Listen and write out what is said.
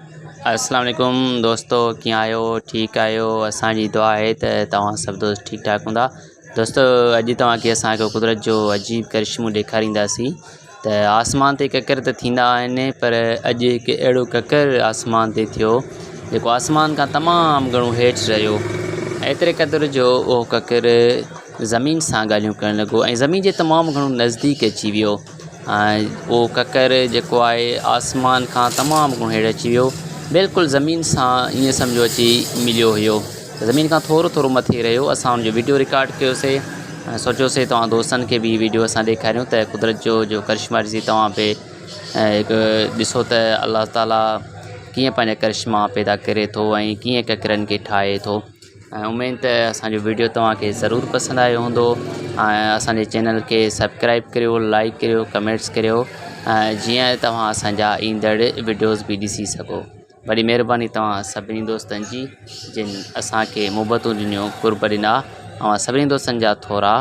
اسلام عليڪم دوستو ڪيئن آهيو ٺيڪ آهيو اسان جي دعا آهي ته توهان سڀ دوست ٺيڪ ٺاڪ هوندا دوستو اڄ توهان کي اسان هڪ قدرت جو عجيب ڪرشمو ڏيکارينداسين ته آسمان تي ڪڪر ته ٿيندا آهن پر اڄ هڪ اهڙو ڪڪر آسمان تي ٿيو جيڪو آسمان کان تمام گهڻو هيٺ رهيو ايتري قدر جو اهو ڪڪر زمين سان ڳالهيون ڪرڻ لڳو ۽ زمين جي تمام گهڻو نزديڪ اچي ويو ۽ اهو ڪڪر جيڪو آهي آسمان کان تمام گهڻو هيٺ اچي ويو بلڪل زمين سان ائين سمجهو اچي مليو هيو زمين کان ٿورو ٿورو مٿي رهيو اسان ان جو ويڊيو رڪارڊ ڪيوسي ۽ سوچيوسي توهان دوستن کي به ويڊيو اسان ڏيکاريون ته قدرت جو جو ڪرشما ڏسي توهان به هڪ ڏسو ته الله تعاليٰ ڪيئن پنهنجا ڪرشما پيدا ڪري ٿو ۽ ڪيئن ڪڪرن کي ٺاهي ٿو ۽ اميد ته اسان جو ويڊيو توهان کي ضرور پسند آيو هوندو ۽ اسان جي چينل کي سبسڪرائب ڪريو لائڪ ڪريو ڪمينٽس ڪريو ۽ جيئن توهان اسان جا ايندڙ ويڊيوز به ڏسي سگهو وڏي مهرباني توهان سڀني دوستن جي جن اسان کي محبتون ڏنيون قرب ڏنا اوهان سڀني دوستن جا ٿورا.